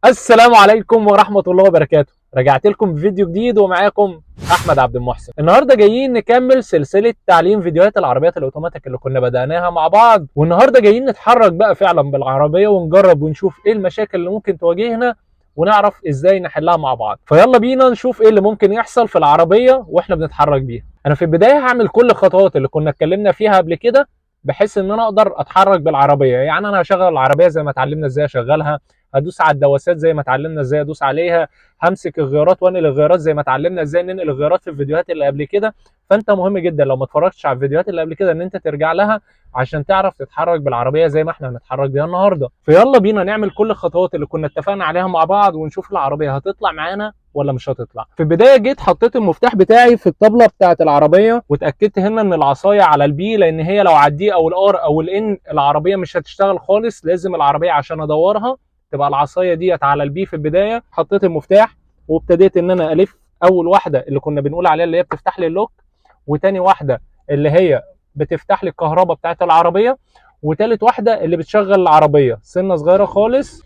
السلام عليكم ورحمة الله وبركاته. رجعت لكم بفيديو جديد ومعاكم احمد عبد المحسن. النهارده جايين نكمل سلسلة تعليم فيديوهات العربيات الاوتوماتيك اللي كنا بدأناها مع بعض، والنهارده جايين نتحرك بقى فعلا بالعربية ونجرب ونشوف ايه المشاكل اللي ممكن تواجهنا ونعرف ازاي نحلها مع بعض. فيلا بينا نشوف ايه اللي ممكن يحصل في العربية واحنا بنتحرك بيها. انا في البداية هعمل كل الخطوات اللي كنا اتكلمنا فيها قبل كده بحيث ان انا اقدر اتحرك بالعربية. يعني انا هشغل العربية زي ما اتعلمنا ازاي اشغلها، هدوس على الدواسات زي ما اتعلمنا ازاي ادوس عليها، همسك الغيارات وانقل الغيارات زي ما اتعلمنا ازاي ننقل الغيارات في الفيديوهات اللي قبل كده. فانت مهم جدا لو ما اتفرجتش على الفيديوهات اللي قبل كده ان انت ترجع لها عشان تعرف تتحرك بالعربية زي ما احنا هنتحرك بيها النهارده. فيلا بينا نعمل كل الخطوات اللي كنا اتفقنا عليها مع بعض ونشوف العربية هتطلع معانا ولا مش هتطلع. في البداية جيت حطيت المفتاح بتاعي في الطبلة بتاعه العربية واتاكدت هنا ان العصاية على ال P، لان هي لو على ال D او ال R او ال N العربية مش هتشتغل خالص. لازم العربية عشان ادورها تبقى العصاية ديت على ال P. في البداية حطيت المفتاح وابتديت ان انا الف اول واحدة اللي كنا بنقول عليها اللي هي بتفتح لي ال lock، وتاني واحدة اللي هي بتفتح لي الكهرباء بتاعت العربية، وتالت واحدة اللي بتشغل العربية. سنة صغيرة خالص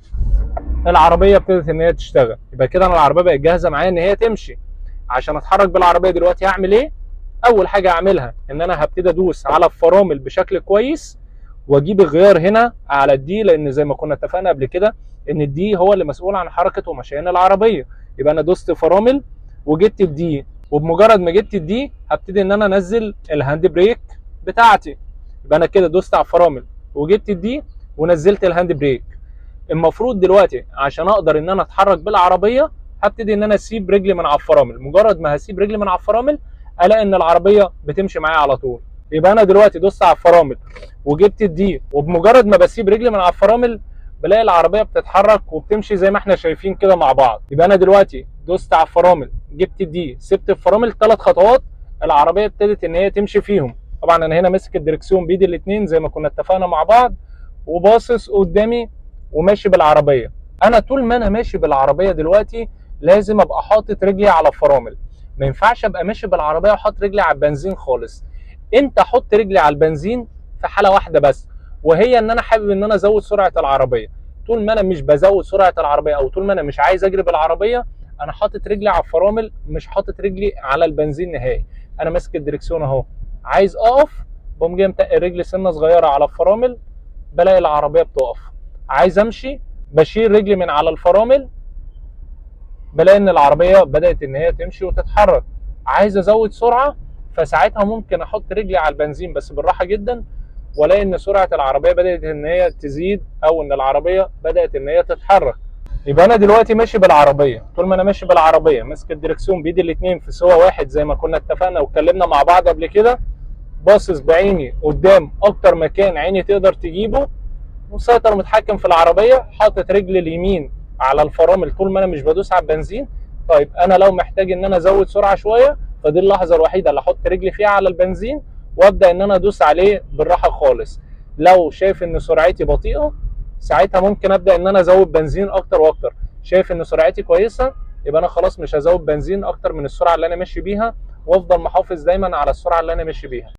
العربية ابتدت ان هي تشتغل. يبقى كده انا العربية بقت جاهزة معايا ان هي تمشي. عشان اتحرك بالعربية دلوقتي هعمل ايه؟ اول حاجة هعملها ان انا هبتدي ادوس على الفرامل بشكل كويس واجيب الغيار هنا على ال D، لان زي ما كنا اتفقنا قبل كده ان ال D هو اللي مسؤول عن حركة ومشيان العربية. يبقى انا دوست فرامل وجبت ال D، وبمجرد ما جبت ال D هبتدي ان انا انزل ال hand brake بتاعتي. يبقى انا كده دوست على الفرامل وجبت ال D ونزلت ال hand brake. المفروض دلوقتي عشان اقدر ان انا اتحرك بالعربية هبتدي ان انا اسيب رجلي من على الفرامل. مجرد ما هسيب رجلي من على الفرامل الاقي ان العربية بتمشي معايا على طول. يبقى انا دلوقتي دوست على الفرامل وجبت ال D، وبمجرد ما بسيب رجلي من على الفرامل بلاقي العربية بتتحرك وبتمشي زي ما احنا شايفين كده مع بعض. يبقى انا دلوقتي دوست على الفرامل، جبت ال D، سبت الفرامل 3 خطوات، العربية ابتدت ان هي تمشي فيهم. طبعا انا هنا ماسك الدركسيون بايدي الاثنين زي ما كنا اتفقنا مع بعض، وباصص قدامي وماشي بالعربية. انا طول ما انا ماشي بالعربية دلوقتي لازم ابقى حاطط رجلي على الفرامل، ما ينفعش ابقى ماشي بالعربية وحاطط رجلي على البنزين خالص. امتى احط رجلي على البنزين؟ في حاله واحدة بس، وهي ان انا حابب ان انا ازود سرعة العربية. طول ما انا مش بزود سرعة العربية او طول ما انا مش عايز اجري بالعربية، انا حاطط رجلي على الفرامل، مش حاطط رجلي على البنزين نهائي. انا ماسك الدركسيون اهو، عايز اقف بقوم جاي متقل رجلي سنة صغيرة على الفرامل، بلاقي العربية بتقف. عايز امشي بشيل رجلي من على الفرامل، بلاقي ان العربية بدات ان هي تمشي وتتحرك. عايز ازود سرعة، فساعتها ممكن احط رجلي على البنزين بس بالراحة جدا، والاقي ان سرعة العربية بدات ان هي تزيد او ان العربية بدات ان هي تتحرك. يبقى انا دلوقتي ماشي بالعربية، طول ما انا ماشي بالعربية ماسك الدركسيون بايدي الاثنين في سوا واحد زي ما كنا اتفقنا واتكلمنا مع بعض قبل كده، باصص بعيني قدام اكتر مكان عيني تقدر تجيبه، مسيطر متحكم في العربية، حاطط رجلي اليمين على الفرامل طول ما انا مش بدوس على البنزين. طيب انا لو محتاج ان انا ازود سرعة شوية، فدي اللحظة الوحيدة اللي احط رجلي فيها على البنزين وابدا ان انا ادوس عليه بالراحة خالص. لو شايف ان سرعتي بطيئه، ساعتها ممكن ابدا ان انا ازود بنزين اكتر واكتر. شايف ان سرعتي كويسة، يبقى انا خلاص مش هزود بنزين اكتر من السرعة اللي انا ماشي بيها، وافضل محافظ دايما على السرعة اللي انا ماشي بيها.